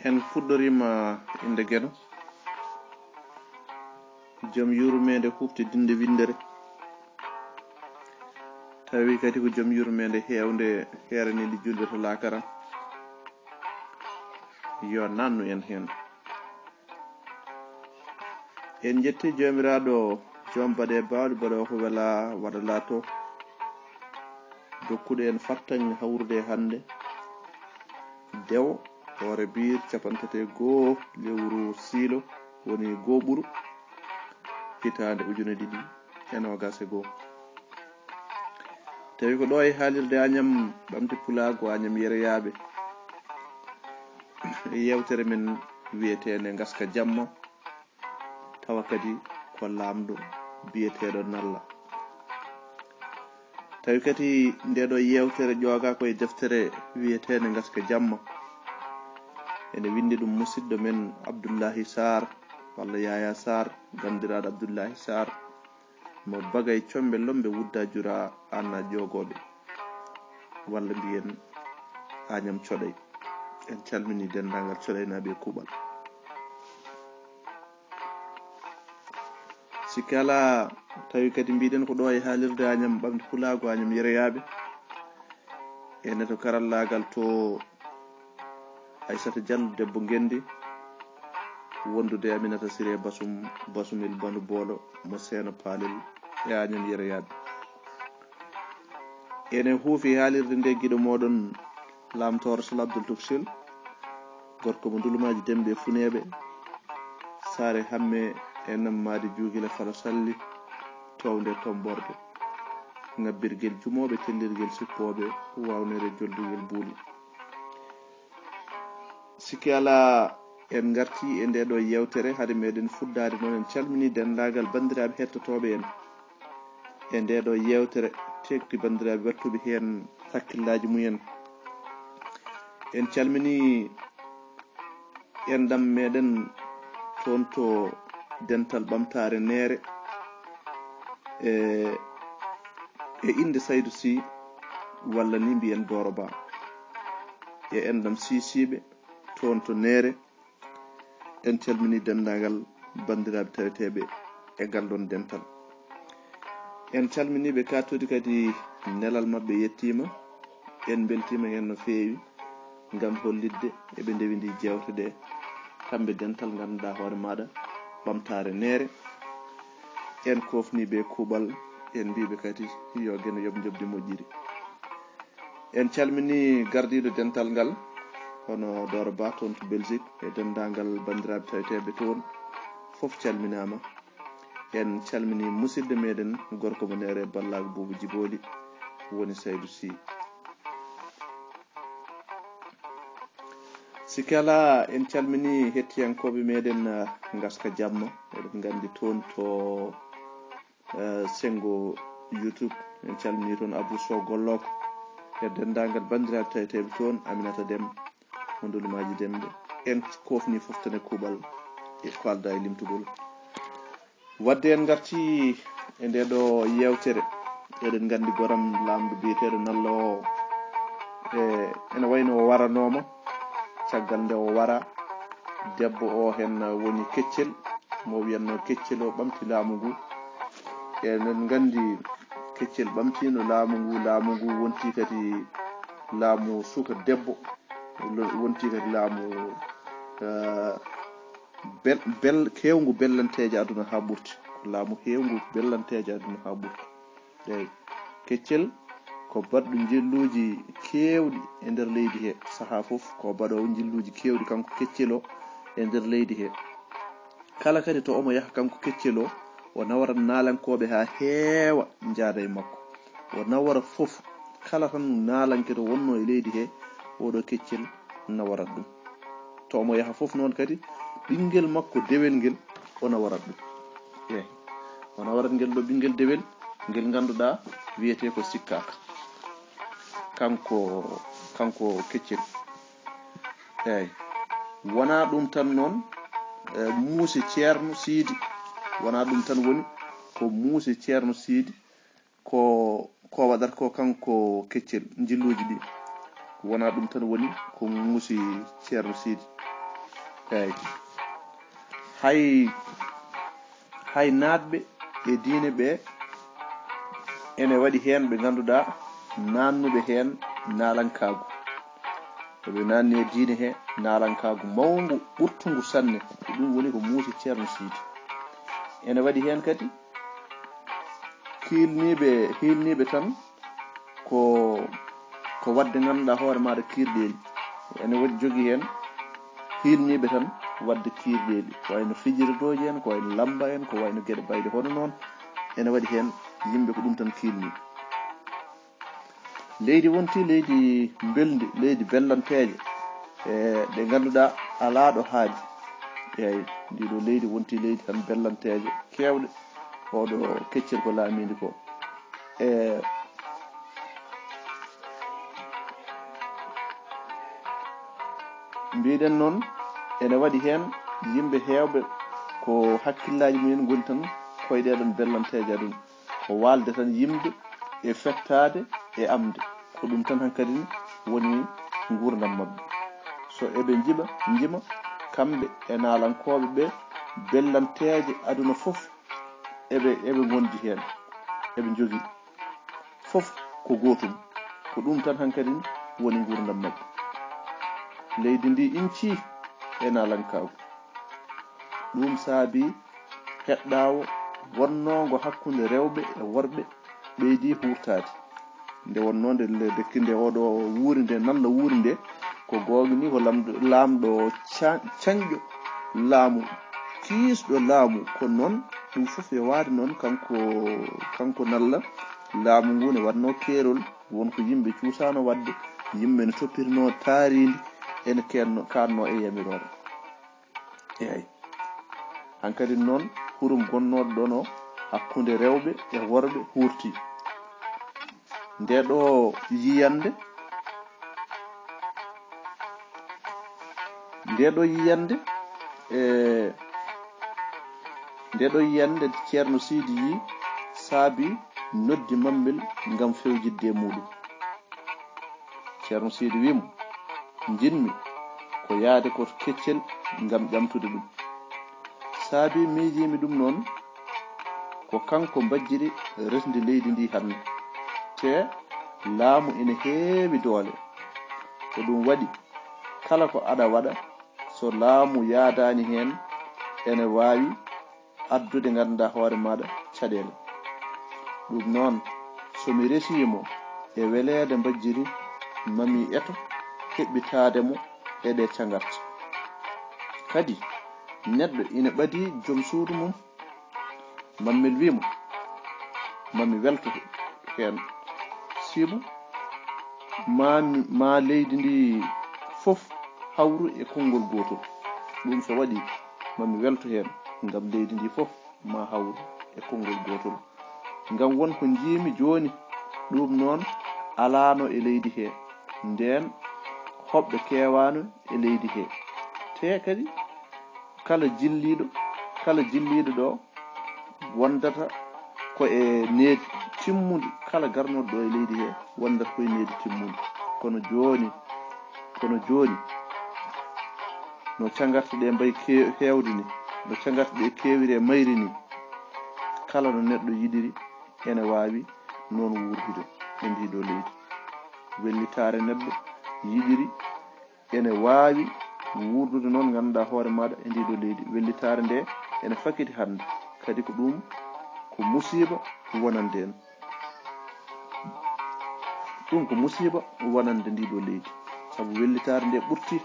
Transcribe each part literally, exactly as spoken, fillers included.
En fuɗɗoriima innde Geno, jom yurmeende huuɓtidinde winndere. Tawi kadi ko jom yurmeende heewnde, heeraniinde juulɓe to laakara. Yo nannu en heen. En njetti Joomiraaɗo, joom baɗe baawɗe, baɗoowo ko welaa, waɗa laatoo. Dokkuɗo en fartaŋŋe hawrude hannde. Dewo, hoore biir, capanɗe tati e goo, lewru siilo, woni gooɓuru, hitaande ujune ɗiɗi e noogas e goo. Tawi ko ɗo e haalirde Añam Ɓamte Pulaagu, Añam Yereyaaɓe, yeewtere men wiyeteende Ngaska Jamma, tawa kadi ko laamɗo biyeteeɗo Nalla. Tawi kadi nde ɗo yeewtere ƴooga ko e deftere wiyeteende Ngaska Jamma. Ene winndi ɗum musidɗo men Abdullahi Sarr, walla Yaya Sarr, ganndiraaɗo Abdullahi Sarr, mo Bagay Combe Lombe Wudda Jura Anna Joogooɓe, walla mbiyen Añam Coɗay. En calmini denndaangal Coɗaynaaɓe e kuuɓal. Sikke alaa, tawi kadi mbiɗen ko ɗo e haalirde Añam Ɓamde Pulaagu, Añam Yereyaaɓe. E neto karallaagal to Aissata Diallo, debbo Ngenndi, wondude Aminata Siré Basum, Basumel Bandu Boolo, mo Seeno Paalel e Añam Yereyaaɓe. Ene huufi haalirde nde giɗo mooɗon, Laamtooro Sel Abdul Tuksel, gorko mo Ndulumaaji Demɓe e Funeeɓe, Saare Hamme e Nammaadi Juugila Falo Salli, townde Tomborde, ŋabbirgel jumooɓe, tellirgel sippooɓe, wawnere joldugel buuli. Sikke alaa, en ngarti e nde ɗo yeewtere. Hade meɗen fuɗɗaade noon, en calmini denndaangal banndiraaɓe hettotooɓe en e nde ɗo yeewtere, teekti banndiraaɓe wattuɓe heen hakkillaaji mumen. En calmini enɗam meɗen toon to Dental Ɓamtaare Neere, e, e innde Saydu Sy, walla ni mbiyen Dooro Ba, e enɗam Siisiiɓe toon to Neere. En calmini denndaangal banndiraaɓe taweteeɓe e ngal ɗoon dental. En calmini ɓe, kattudi kadi nelal maɓɓe yettiima. En mbeltiima heen no feewi ngam hollitde eɓe ndewi ndi jeewte ɗe, kamɓe dental ngannduɗaa hoore maaɗa Ɓamtaare Neere. En koofni ɓe kuuɓal, en mbii ɓe kadi yo Geno yoɓ njoɓdi moƴƴiri. En calmini gardiiɗo dental ngal, hono Dooro Ba toon to Belgique, e denndaangal banndiraaɓe taweteeɓe toon, fof calminaama. En calmini musidɗo meɗen, gorko mo Neere Ballaagu Buubu Jibooli, woni Saydu Sy. Sikke alaa, en calmini hettiyankooɓe meɗen, ah, Ngaska Jamma, eɗen nganndi toon to, eh, senngo YouTube. En calmini toon Abou Sow Golloko e denndaangal banndiraaɓe taweteeɓe toon, Aminata Dem, Mondolumaaji Demɓe. En koofni fof tan e kuuɓal e ko aldaa e limtugol. Wadde en ngarti e nde ɗo yeewtere, eɗen nganndi goram laamɗo biyeteeɗo Nalla o, e, ene wayno o waranooma, caggal nde o wara, debbo o heen woni Keccel, mo wiyatnoo Keccel o ɓamti laamu ngu. Eɗen nganndi Keccel ɓamtiino laamu ngu, laamu ngu wonti kadi laamu suka debbo, lo-, wonti kadi laamu, eh, bel-, bel-, keewngu bellanteeje aduna haa ɓurti. Ko laamu heewngu bellanteeje aduna haa ɓurti. Eey, Keccel ko baɗɗo njilluuji keewɗi e nder leydi he. Sahaa fof ko baɗoowo njilluuji keewɗi kanko Keccel o e nder leydi he. Kala kadi to omo yaha kanko Keccel o, o nawarat naalankooɓe haa heewa njaada e makko. O nawara fof, kala tan naalanke to wonnoo e leydi he, oɗo Keccel nawarat ɗum. To omo yaha fof noon kadi, ɓinngel makko dewel ngel, o nawarat ɗum. Eey, o nawarat ngel ɗo ɓinngel dewel, ngel ngannduɗaa wiyetee ko Sikkaaka. Kanko, kanko Keccel. Eey, wonaa ɗum tan noon, e, muusi Ceerno Siidi. Wonaa ɗum tan woni, ko muusi Ceerno Siidi, ko, ko waɗata ko kanko Keccel, njilluuji ɗi. Wonaa ɗum tan woni, ko muusi Ceerno Siidi. Eyi. Hay, hay naatɓe e diine ɓe, ene waɗi heen ɓe ngannduɗaa naannuɓe heen naalankaagu. Eɓe naanni e diine he naalankaagu mawngu ɓurtungu sanne. Ko ɗum woni ko muusi Ceerno Siidi. Ene waɗi heen kadi kiilniiɓe, hiilniiɓe tan ko, ko waɗde ngannduɗaa hoore maaɗa kiirɗeeli. Ene waɗi jogii heen hiilniiɓe tan waɗde kiirɗeeli. Ko wayno fijirdooji en, ko wayno lamba en, ko wayno geɗe bayɗe hono noon. Ene waɗi heen yimɓe ko ɗum tan kiilnii. Leydi wonti leydi mbelndi, leydi bellanteeje, e ɗe ngannduɗaa alaa ɗo haaɗi. Eeyi, ndii ɗoo leydi wonti leydi tan bellanteeje keewɗe. Oɗo keccel ko laamiindi ko. E mbiɗen noon, ene waɗi heen yimɓe heewɓe ko hakkillaaji mumen ngoni tan koye ɗee ɗoon bellanteeje aduna. Ko waalde tan yimde e fettaade e amde. Ko ɗum tan hankadi woni nguurndam maɓɓe. So eɓe njiɓa, njima, kamɓe e naalankooɓe ɓe, bellanteeje aduna fof eɓe, eɓe ngondi heen, eɓe njogii. Fof ko gootum. Ko ɗum tan hankadi woni nguurndam maɓɓe. Leydi ndi incii e naalankaagu. Ɗum saabi heɗɗaawo wonnoongo hakkunde rewɓe e worɓe ɓeydi huurtaade. Nde wonnoo nde, nde, nde, nde oɗo wuuri nde, nalla wuuri nde, ko goonga ni ko lamɗo, laamɗo ca-, cañƴo laamu, kiisɗo laamu. Ko noon ɗum fof yowaade noon kanko, kanko nalla laamu ngu ne waɗnoo keerol, won ko yimɓe cuusaano waɗde, yimɓe ne toppirnoo taariindi, ene keenno-, kaatnoo e yamiroore. Eey. Hankadi noon, hurum gonnooɗo ɗoon o hakkunde rewɓe e worɓe huurti. Nde ɗo yiyannde, nde ɗo yiyannde, e, nde ɗo yiyannde Ceerno Siidi yii saabi noddi Mammel ngam fewjidde e muuɗum. Ceerno Siidi wii mo, "Njiɗmi ko yahde ko keccel ngam ƴamtude ɗum. Saabi miijiimi ɗum noon, ko kanko mbajjiri resndi leydi ndi hannde. Te laamu ene heewi doole. Ko ɗum waɗi, kala ko aɗa waɗa, so laamu yaadaani heen, ene waawi addude nganndanɗaa hoore maaɗa caɗeele. Ɗum noon, so mi resii mo e weleede mbajjiri, ma mi eto heɓɓitaade mo e ɗee cagarɗe." Kadi, neɗɗo ina ɓadii joom suudu mum. Mammel wii mo, "Ma mi welto heen, sibu ma, ma leydi ndi fof hawru e konngol gootol. Ɗum so waɗii, ma mi welto heen, ngam leydi ndi fof ma hawru e konngol gootol. Ngam won ko njiimi jooni, ɗum noon alaano e leydi he. Ndeen hoɓɓe keewaano e leydi he. Te kadi kala jilliiɗo, kala jilliiɗo ɗo wondata ko e needi timmundi, kala garnooɗo ɗo e leydi he wondata ko e needi timmundi. Kono jooni, kono jooni, no cagarɗe ɗe mbayi ke-, heewde ni, no cagarɗe ɗe keewiri e mayri ni, kala no neɗɗo yiɗiri ene waawi noon wuurdude e ndii ɗo leydi. Wellitaare neɗɗo yiɗiri ene waawi wuurdude noon, ngannduɗaa hoore maaɗa e ndii ɗo leydi. Wellitaare nde ene fakiti hannde, kadi ko ɗum ko musiiba wonande en. Ɗum ko musiiba wonande ndii ɗo leydi, sabu wellitaare nde ɓurti.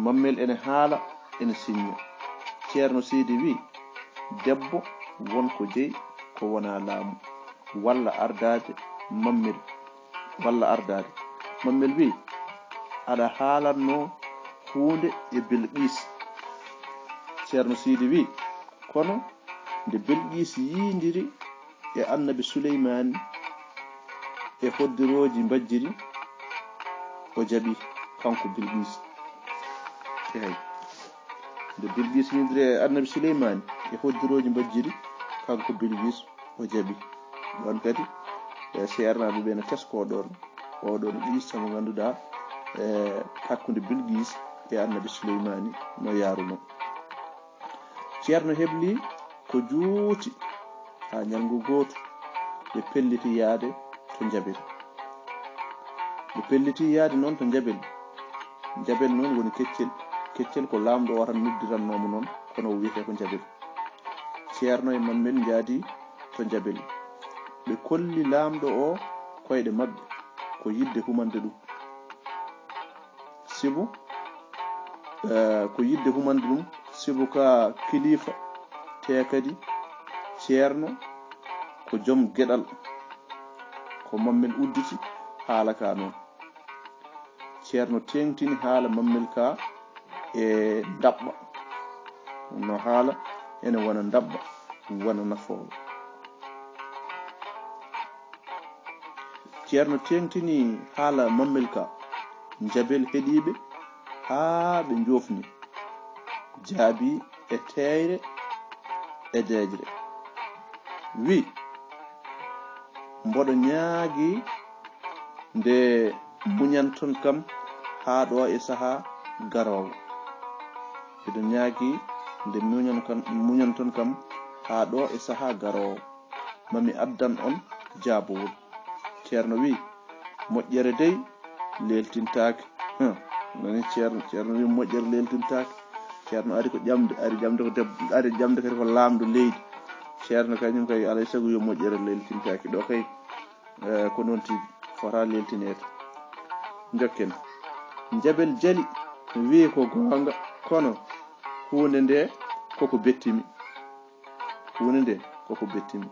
Mammel ene haala, ene siñña. Ceerno Siidi wii, debbo won ko jeyi ko wonaa laamu, walla ardaade Mammel, walla ardaade. Mammel wii, aɗa haalatnoo huunde e Bilqiis. Ceerno Siidi wii, kono nde Bilqiis yiindiri e Annabi Suleymaani e hoddirooji mbajjiri, o jaɓi kanko Bilqiis. Eey. Nde Bilqiis yiindiri e Annabi Suleymaani e hoddirooji mbajjiri, kanko Bilqiis o jaɓi. Ɗoon kadi, e, seernaaɓe ɓe no teskoo ɗoon. Oo ɗoon qissa mo ngannduɗaa, e, hakkunde Bilqiis e Annabi Suleymaani no yaaruno. Ceerno hebli ko juuti haa ñalngu gootu ɓe pelliti yahde to Njabel. Ɓe pelliti yahde noon to Njabel. Njabel noon woni Keccel. Keccel ko laamɗo o tan noddirannoo mo noon, kono o wiyetee ko Njabel. Ceerno e Mammel njaadi to Njabel. Ɓe kolli laamɗo o koyɗe maɓɓe, ko yiɗde humande ɗum. Sibu, eh, ko yiɗde humande ɗum, sibu ka kilifa, te kadi ceerno ko joom geɗal. Ko Mammel udditi haala ka noon. Ceerno teeŋtini haala Mammel ka e ndaɓɓa. No haala ene wona ndaɓɓa, wona nafoowo. Ceerno teeŋtini haala Mammel ka, Njabel heɗiiɓe haa ɓe njoofni, jaabi e teeyre e deeƴre. Wi, mboɗo ñaagi nde muñanton kam haa ɗo e sahaa garoowo. Mbiɗo ñaagi nde muñan kam, muñanton kam haa ɗo e sahaa garoowo. Mami addan on jaabowol. Ceerno wi, moƴƴere dey leeltintaake. Hum, nani Ceerno, Ceerno wi moƴƴere leeltintaake. Ceerno ari ko ƴamde, ari ƴamde ko debbo, ari ƴamde kadi ko laamɗo leydi. Ceerno kañum kay alay sago yo moƴƴere leeltintaake. Ɗo kay, eh, ko noon tigi, fota leeltineede. Njokken. Njabel jali, wi ko goonga, kono huunde nde koko bettimi. Huunde nde koko bettimi.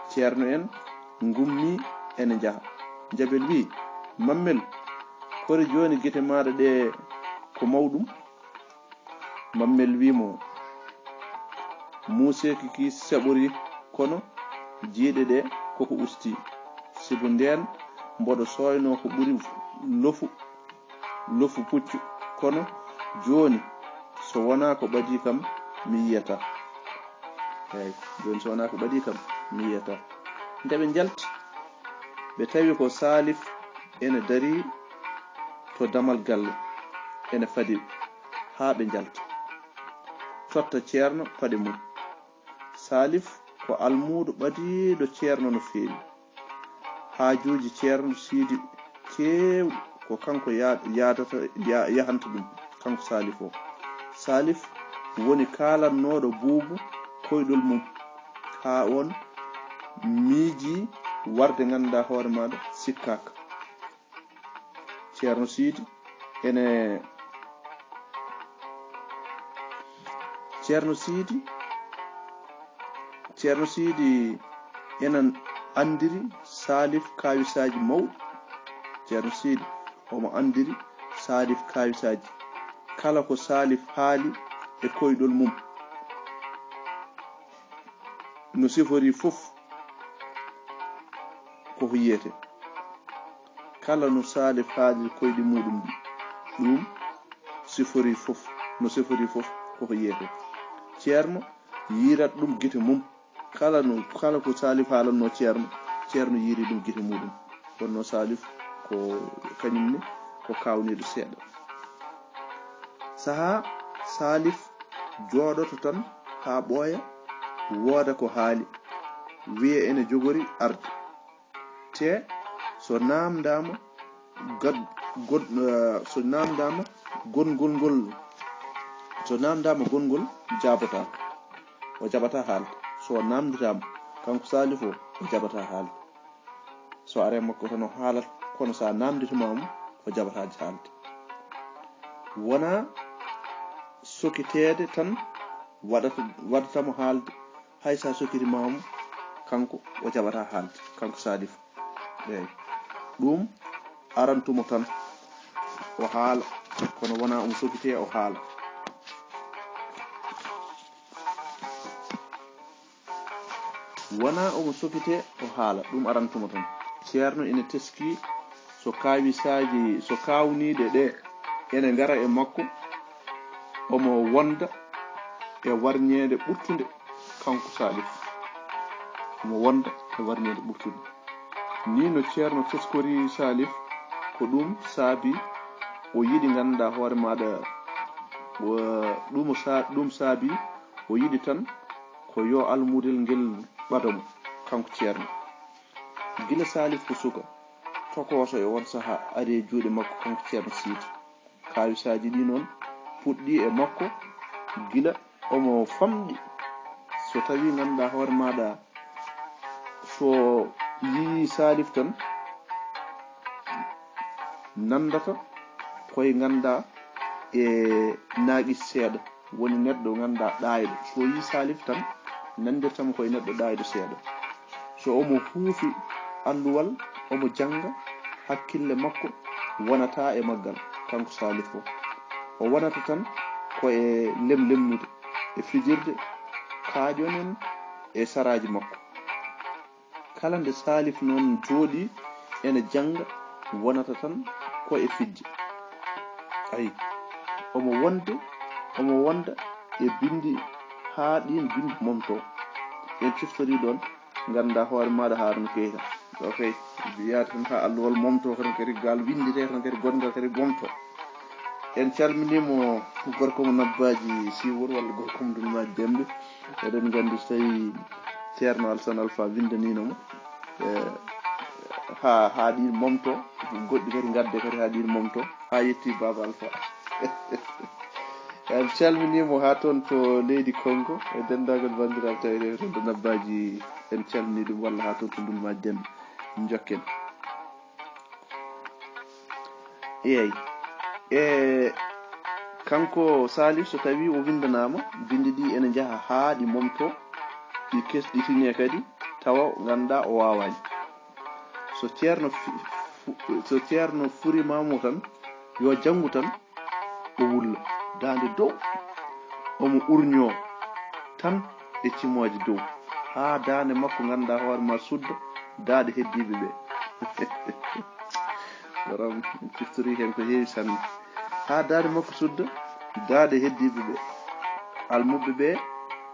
Ceerno en ngummi ene njaha. Njabel wi, Mammel, kori jooni gite maaɗa ɗe ko mawɗum? Mammel wi mo, muuseeki ki seɓori, kono jiyɗe ɗe koko usti. Sibu ndeen mboɗo sooynoo ko ɓuri lofu, lofu puccu, kono jooni so wonaa ko ɓadii kam mi yiyataa. Eey, jooni so wonaa ko ɓadii kam mi yiyataa. Nde ɓe njalti, ɓe tawi ko Salif ene darii to damal galle, ene fadi ɓe, haa ɓe njalta. Totta Ceerno paɗe mum. Salif ko almuudo ɓadiiɗo Ceerno no feewi. Haajuuji Ceerno Siidi keewɗi ko kanko ya-, yaadata, ya-, yahanta ɗum, kanko Salif o. Salif woni kaalannooɗo Buubu koyɗol mum, haa oon miijii warde ngannduɗaa hoore maaɗa sikkaaka. Ceerno Siidi ene, Ceerno Siidi, Ceerno Siidi ene anndiri Salif kaawisaaji mawɗi. Ceerno Siidi omo anndiri Salif kaawisaaji. Kala ko Salif haali e koyɗol mum, no sifori fof koko yiyetee. Kala no Salif haaliri koyɗi muɗum ɗi, ɗum sifori fof, no sifori fof koko yiyetee. Ceerno yiirat ɗum gite mum. Kala no, kala ko Salif haalanno Ceerno, Ceerno yiiri ɗum gite muɗum. Kono no Salif ko kañum ne ko kaawniiɗo seeɗa. Sahaa Salif jooɗoto tan haa ɓooya, wooda ko haali, wiya ene jogori arde. Te so naamndaama gad-, god-, eh, so naamndaama gonngol ngol, so naamndaama gonngol jaabotaako, o jaɓataa haalde. So naamndidaama, kanko Salif o, o jaɓataa haalde. So aree makko tan o haalat, kono so a naamnditima mo, o jaɓataa haalde. Wonaa sokiteede tan waɗata, waɗata mo haalde. Hay so a sokitiima mo, kanko o jaɓataa haalde, kanko Salif. Eey. Ɗum arantumo tan o haala, kono wonaa omo sokitee o haala. Wonaa omo sokitee o haala, ɗum arantumo tan. Ceerno ina teskii so kaawisaaji, so kaawniiɗe ɗe ene ngara e makko, omo wonda e warñeende ɓurtunde, kanko Salif. Omo wonda e warñeende ɓurtunde. Nii no Ceerno teskori Salif, ko ɗum saabi o yiɗi ngannduɗaa hoore maaɗa ɗum sa ɗum saabi o yiɗi tan ko yo almudel ngel ɓada mo, kanko ceerno. Gila Salif ko suka tokooso e on saha ari e juuɗe makko kanko ceerno Siidi. Kaawisaaji ɗi noon puɗɗi e makko gila omo famɗi. So tawi ngannduɗaa hoore maaɗa so yii Salif tan nanndata koye ngannduɗaa e naaƴi seeɗa. Woni neɗɗo ngannduɗaa ɗaayɗo. So yii Salif tan nanndirtamo koye neɗɗo ɗaayɗo seeɗa. So omo huufi alluwal omo jannga, hakkille makko wonata e maggal kanko Salif o. O wonata tan ko e lemlemnude e fijirde kaaƴon en e saraaji makko. Kala nde Salif noon jooɗii ene jannga wonata tan ko e fijje. Ayi, omo wonde omo wonda e binndi haa ɗiin binndi momtoo. En ciftorii ɗoon ngannduɗaa hoore maaɗa Haaruna Keyta. Ɗo kay yaade tan haa alluwal momtoo tan kadi gal winndetee tan kadi goɗngal kadi momtoo. En calminii mo gorko mo Nabbaaji Siwol walla gorko mo Dulmaaji Dembe. Eɗen nganndi so tawi ceerno Alsan Alfa winndaniino mo e haa haa ɗiin momto goɗɗi kadi ngadde kadi haa ɗiin momto haa yetti Baaba Alfa. En calminii mo haa toon to leydi Kongo e denndaangal banndiraaɓe tawi rewde to Nabbaaji. En calminii ɗum walla haa toon to Ndulmaaji Dembe. Njokken. Eey. E kanko Salif so tawii o winndanaama binndi ɗi ene njaha haa ɗi momto ɗi kesɗitinee kadi tawa ngannduɗaa o waawaani. So ceerno so ceerno furimaamo tan yo janngu tan o wulla daande dow omo urñoo tan e cimooje dow haa daande makko ngannduɗaa hoore ma sudda daaɗe heddiiɓe ɓe. Borom ciftori heen ko heewi sanne haa daande makko sudda daaɗe heddiiɓe ɓe. Almuɓɓe ɓe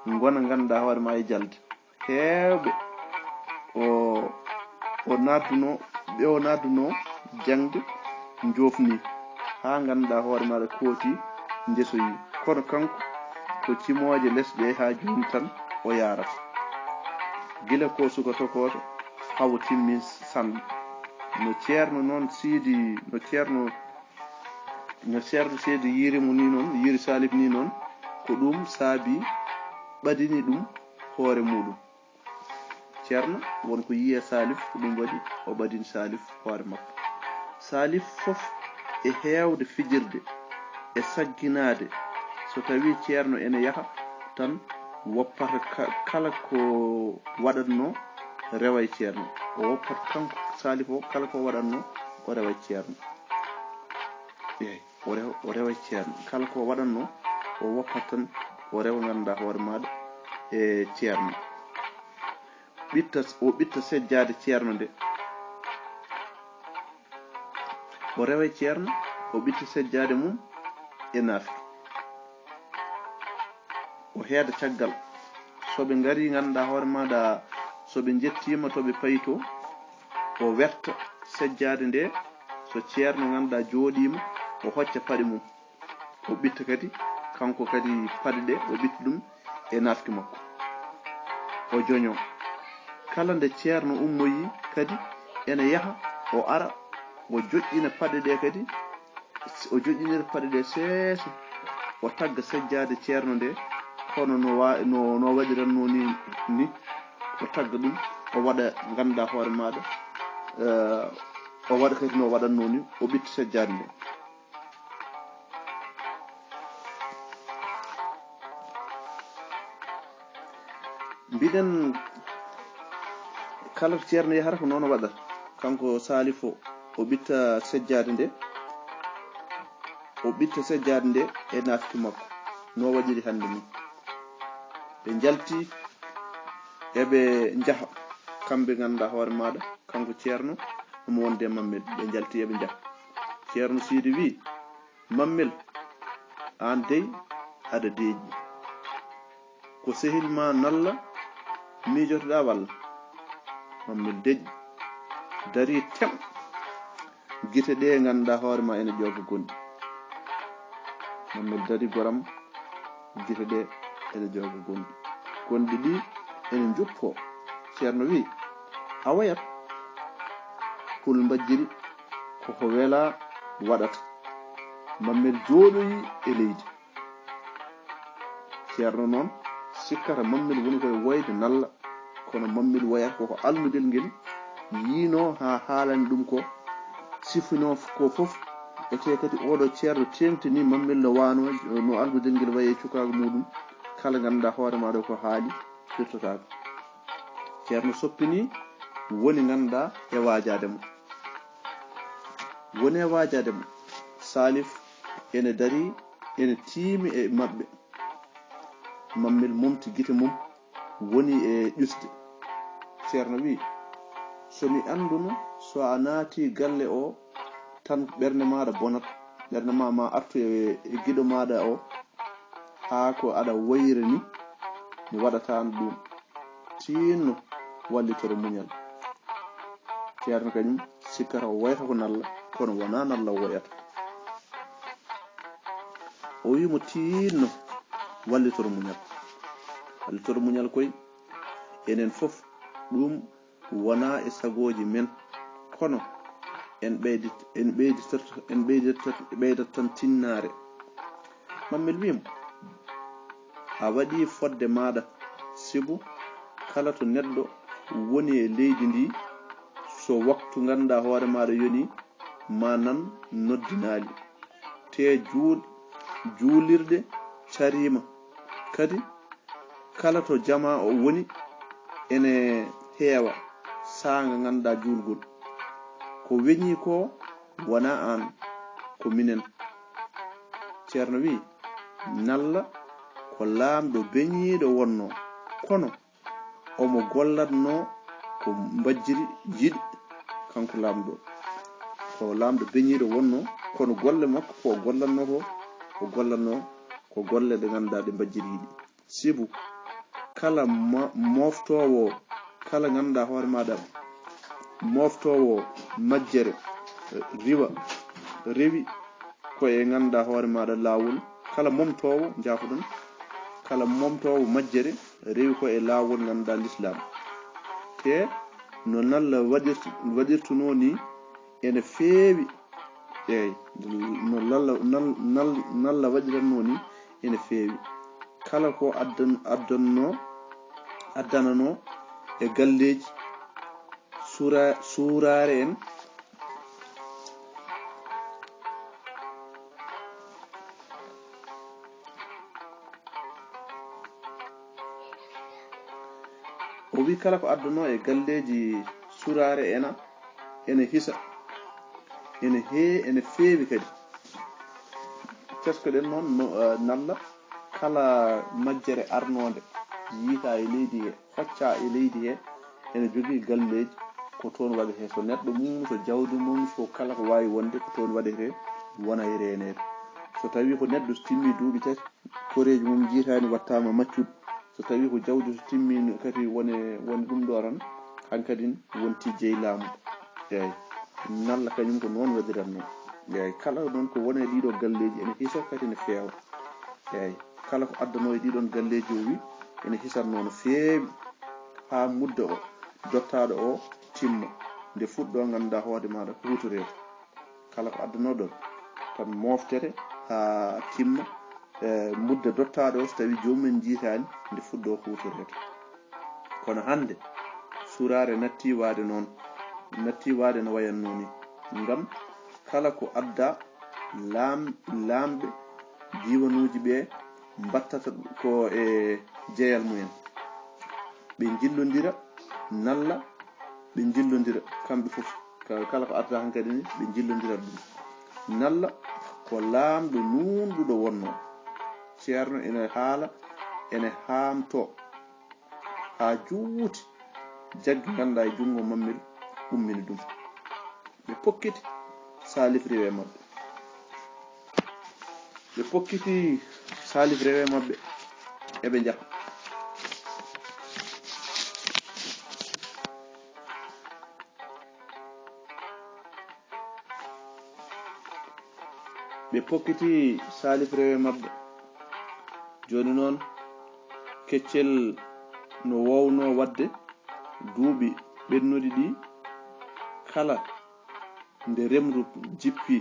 ngona ngannduɗaa hoore ma e jalde heewɓe o o naatduno ɓe o naatduno jaŋde njoofni haa ngannduɗaa hoore maaɗa kooti ndesoyi. Kono kanko ko cimooje lesɗe haa jooni tan o yaarata. Gila ko suka tokooto haa o timmi sanɗa. No ceerno noon siidi no ceerno no ceerno siidi yiiri mo ni noon yiiri Salif ni noon ko ɗum saabi ɓadini ɗum hoore muɗum. Ceerno won ko yiye Salif ko ɗum waɗi o ɓadini Salif hoore makko. Salif fof e heewde fijirde e sagginaade so tawi ceerno ene yaha tan woppata kala ko waɗatno rewa e ceerno o woppata kanko Salif o kala ko waɗatno o rewa e ceerno. Eey. O rewa o rewa e ceerno kala ko waɗatno o woppat tan o rewa ngannduɗaa hoore maaɗa e ceerno. Ɓitta o ɓitta sejjaade ceerno nde o rewa e ceerno o ɓitta sejjaade mum e naafki. O heeda caggal so ɓe ngari ngannduɗaa hoore maaɗa so ɓe njettiima to ɓe paytoo o werta sejjaade nde so ceerno ngannduɗaa jooɗiima o hocca paɗe mum o ɓitta kadi kanko kadi paɗe ɗe o ɓitta ɗum e nafki makko o joño kala nde ceerno ummoyi kadi ene yaha o ara o joƴƴina paɗe ɗe kadi o joƴƴinira paɗe ɗe seese o tagga sejjaade ceerno nde hono no wa no no waɗiranno ni ni o tagga ɗum o waɗa ngannduɗaa hoore maaɗa eh, o waɗa kadi no waɗanno ni o ɓitta sejjaade nde mbiɗen kala to ceerno yahata ko noon o waɗata kanko Salif o o ɓitta sejjaade nde o ɓitta sejjaade nde e nafki makko no waɗiri hannde ni ɓe njalti eɓe njaha kamɓe ngannduɗaa hoore maaɗa kanko ceerno omo wonde e mammel ɓe njalti eɓe njaha ceerno siidi wi mammel aan dey aɗa deeƴi ko sehil ma nalla miijotoɗaa walla mammel deƴƴi darii tem gite ɗe ngannduɗaa hoore ma ene ƴooga gonɗi Mammel dari goram, gite ɗe ene jooga gonɗi. Gonɗi ɗi ene njuppoo. Ceerno wiyi, a wayat. Pul mbajjiri, koko welaa waɗata. Mammel jooɗoyi e leydi. Ceerno noon sikkata Mammel woni koye woyde nalla, kono Mammel wayata koko almudel ngel yiinoo haa haalani ɗum ko sifinoo ko fof. Etee kadi oɗo ceerno teeŋtini Mammel no waano, no almudel ngel wayi e cukaagu muuɗum, kala ngannduɗaa hoore maaɗa ko haali firtotaako. Ceerno soppini woni ngannduɗaa e waajaade mo. Woni e waajaade mo. Salif ene darii, ene tiimi e maɓɓe. Mammel momti gite mum, woni e ƴusde. Ceerno wiyi, so mi annduno so a naati galle o tan ɓernde maaɗa bonat, ɓernde ma ma artu e, e giɗo maaɗa o, haa ko aɗa wayra ni, mi waɗataano ɗum. Tiinno wallitoro muñal. Ceerno kañum sikkata o wayata ko nalla, kono wonaa nalla o wayata. O wiyi mo tiinno wallitoro muñal. Wallitoro muñal koy, enen fof ɗum wonaa e sagooji men, kono en ɓeydit-, en ɓeyditat-, en ɓeyditat-, ɓeydat tan tinnaare. Mammel wiyi mo, a waɗii fodde maaɗa, sibu kala to neɗɗo woni e leydi ndi, so waktu ngannduɗaa hoore maaɗa yoni, ma nan noddinaali. Te juul-, juulirɗe cariima. Kadi kala to jamaa o woni ene heewa saanga ngannduɗaa juulgol. Ko weñii ko wonaa aan, ko minen. Ceerno wiyi, nalla ko laamɗo beñiiɗo wonnoo, kono omo gollatnoo ko mbajjiri yiɗi, kanko laamɗo. Ko laamɗo beñiiɗo wonnoo, kono golle makko ko o gollatnoo ko, o gollatnoo ko golle ɗe ngannduɗaa ɗe mbajjiri yiɗi. Sibu kala mo-, mooftoowo, kala ngannduɗaa hoore maaɗa, mooftoowo majjere, riwa, rewi ko e ngannduɗaa hoore maaɗa laawol, kala momtoowo, njaafoɗon, kala momtoowo majjere rewi ko e laawol ngannduɗaa lislaam. Te no nalla waɗirt-, waɗirtunoo ni ene feewi. Eey, no lalla, nal-, nal-, nalla waɗiratnoo ni ene feewi. Kala ko addan-, addannoo, addananoo e galleeji suura-, suuraare en, o wi kala ko addanoo e galleeji suuraare ena, ene hisa, ene hee-, ene feewi kadi. Tesko-ɗen noon, no, eh, nalla kala majjere arnoonde yiita e leydi he, hocca e leydi he, ene jogii galleeji ko toon waɗetee. So neɗɗo mum, so jawdi mum, so kala ko waawi wonde ko toon waɗetee, wona e reeneede. So tawii ko neɗɗo so timmii duuɓi tati, koreeji mum njiitaani, wattaama maccuɗo. So tawii ko jawdi so timmii kadi wone, woni ɗum ɗo tan, hankadin wonti jeyi laamu. Eey, nalla kañum ko noon waɗiratnoo. Eey, kala noon ko woni e ɗii ɗoo galleeji ene hisa kadi ene feewa. Eey, kala ko addanoo e ɗii ɗoon galleeji o wi ene hisatnoo no feewi haa mudde o dottaaɗo o timma. Nde fuɗɗoo ngannduɗaa hoore maaɗa huutoreede. Kala ko addanoo ɗoon tan moftete haa timma, e mudde dottaaɗo o, so tawii joomum en njiitaani, nde fuɗɗoo huutoreede. Kono hannde, suuraare nattii waade noon, nattii waade no wayatnoo ni. Ngam kala ko addaa, laam-, laamɓe diiwanuuji ɓe mbattata ko e jeyal mumen. Ɓe njillondira, nalla ɓe njillondira kamɓe fof. Ka-, kala ko addaa hankadi ni, ɓe njillondira ɗum. Nalla ko laamɗo nuunɗuɗo wonnoo. Ceerno ene haala, ene haamtoo haa juuti, jaggi ngannduɗaa e junngo Mammel, ummini ɗum. Ɓe pokkiti Salif rewi e maɓɓe. Ɓe pokkiti Salif rewi e maɓɓe, eɓe njaha. Ɓe pokkiti saalif rewe maɓɓe. Jooni noon, keccel no woowno waɗde duuɓi ɓennuɗi ɗi, kala nde remru jippi,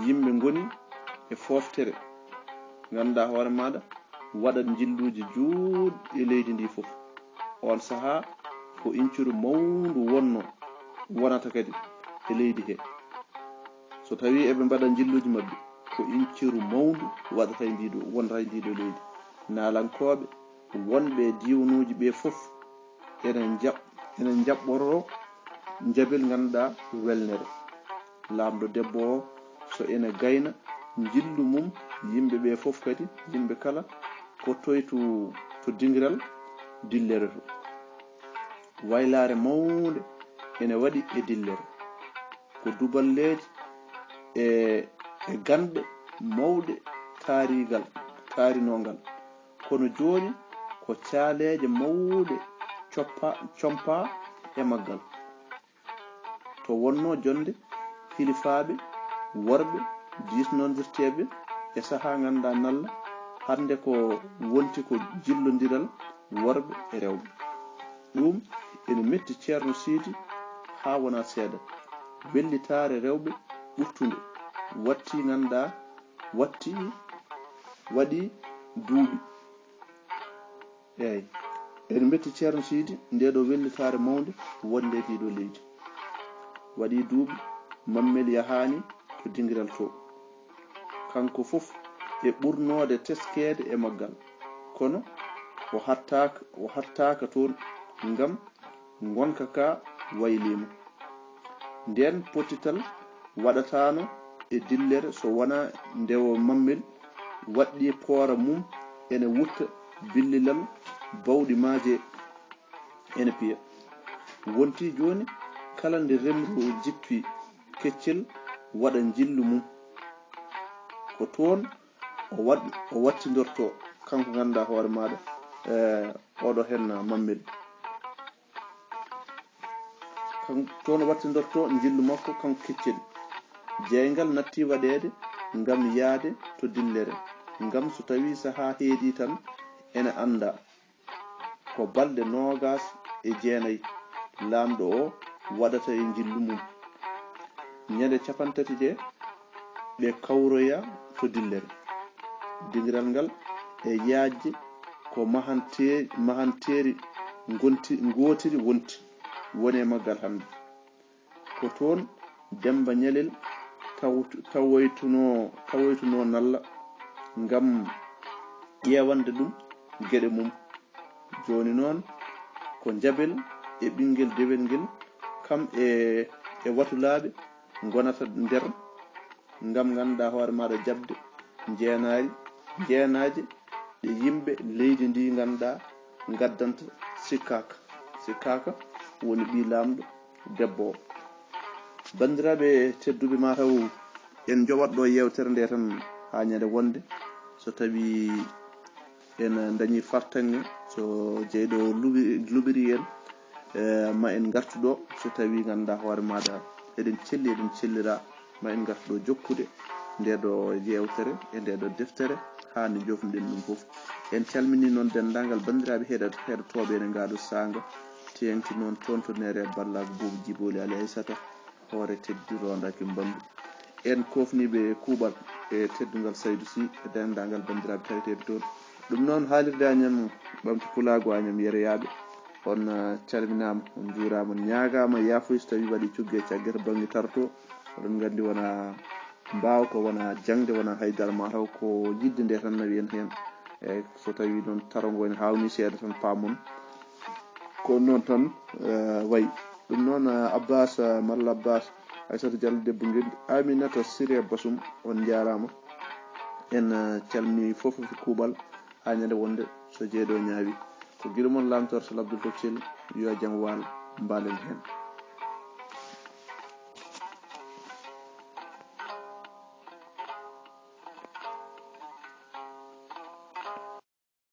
yimɓe ngoni e fooftere, ngannduɗaa hoore maaɗa, waɗat njilluuji juutɗi e leydi ndi fof. Oon sahaa, ko inciru mawndu wonno, wonata kadi e leydi he. So tawii eɓe mbaɗa njilluuji maɓɓe, ko inciru mawndu waɗata e ndiɗo, wonata e ndiɗo leydi. Naalankooɓe wonɓe e diiwanuuji ɓe fof ene njaɓ-, ene njaɓɓoroo njaɓel ngannduɗaa welnere. Laamɗo debbo o, so ene gayna njillu mum, yimɓe ɓe fof kadi, yimɓe kala, pottoytu to dingiral dillere to. Waylaare mawnde ene waɗi e dillere. Ko duballeeje e, e ganɗe mawɗe taarigal, taarinoo ngal. Kono jooni ko caaleeje mawɗe coppa-, compaa e maggal. To wonnoo jonnde hilifaaɓe worɓe diisnondirteeɓe e sahaa ngannduɗaa nalla, hannde ko wonti ko jillondiral worɓe e rewɓe. Ɗum ene metti Ceerno Siidi haa wonaa seeɗa. Wellitaare rewɓe ɓurtunde watti ngannduɗaa, watti waɗi duuɓi. Eey, eɗen mbetti Ceerno Siidi ndee ɗoo wellitaare mawnde wonde e ɗiɗo leydi. Waɗii duuɓi, Mammel yahaani to dingiral to. Kanko fof e ɓurnoode teskeede e maggal, kono o hattaaka, o hattaaka toon ngam ngonka ka wayliima. Ndeen pottital waɗataano e dillere so wonaa nde o Mammel waɗɗii poora mum ene wutta billilal bawɗi maaje ene piya. Wonti jooni kala nde remru jippi keccel waɗa njillu mum. Ko toon o waɗ-, o wattindorto kanko ngannduɗaa hoore maaɗa, eh, oɗo heen Mammel. Kan-, toon wattindorto njillu makko kanko keccel. Jeeyngal natti waɗeede ngam yahde to dillere, ngam so tawii sahaa heedii tan ene anndaa. Ko balɗe noogaas e jeenayi laamɗo o waɗata e njillu mum. Ñande cappanɗe tati ɗe, ɓe kawroya to dillere. Dingiral ngal e yaajde ko mahante-, mahanteeri ngonti-, ngootiri wonti, woni e maggal hannde. Ko toon Demmba Ñalel tawt-, tawoytunoo, tawoytunoo nalla ngam ƴeewande ɗum geɗe mum. Jooni noon, ko Njaɓel e ɓinngel dewel ngel, kam e, e Watulaaɓe ngonata nder, ngam ngannduɗaa hoore maaɗa jaɓde njeenaari, njeenaaje ɗe yimɓe leydi ndi ngannduɗaa ngaddanta sikkaaka. Sikkaaka woni ɓii laamɗo debbo o. Banndiraaɓe tedduɓe, maa taw en njoɓat ɗo yeewtere nde tan haa ñande wonde, so tawii en dañii fartaŋŋe, so jeyɗo luɓi-, luɓiri en, eh, ma en ngartu ɗo, so tawii ngannduɗaa hoore maaɗa eɗen celli, eɗen cellira, ma en ngartu ɗo jokkude nde ɗo yeewtere e nde ɗo deftere haa nde joofnuɗen ɗum fof. En calminii noon denndaangal banndiraaɓe heɗat-, heɗotooɓe ene ngaa ɗo saanga, teeŋti noon toon to Neere Ballaagu Buubu Jibooli Ali Aysata, hoore teddi roondaki mbandu. En koofniiɓe kuuɓal e teddungal Saydu Si e denndaangal banndiraaɓe taweteeɓe toon. Ɗum noon haalirde Añam, ɓamti pulaagu Añam yereyaaɓe. On, eh, calminaama, on njuuraama, on ñaagaama yaafuya so tawii waɗii cugge e cagge to bannge taro to. Oɗon nganndi wonaa mbaawka, wonaa jaŋde, wonaa haydara, maa taw ko yiɗde nde tan nawi en heen. Eey, so tawii noon taro ngo ene haawnii seeɗa tan paamon. Ko noon tan, eh, wayi. Ɗum noon, eh, Abbas, eh, Malla Abbas, Aysata Jallo debbo Ngenndi, Aminata Siré Basum, on njaaraama. En, eh, calminii fof e kuuɓal, haa ñande wonde so jeyɗo ñaawi. Ko giɗo mon Laamtoor Sal Abdul Tokosel, yo jam waal, mbaɗen heen.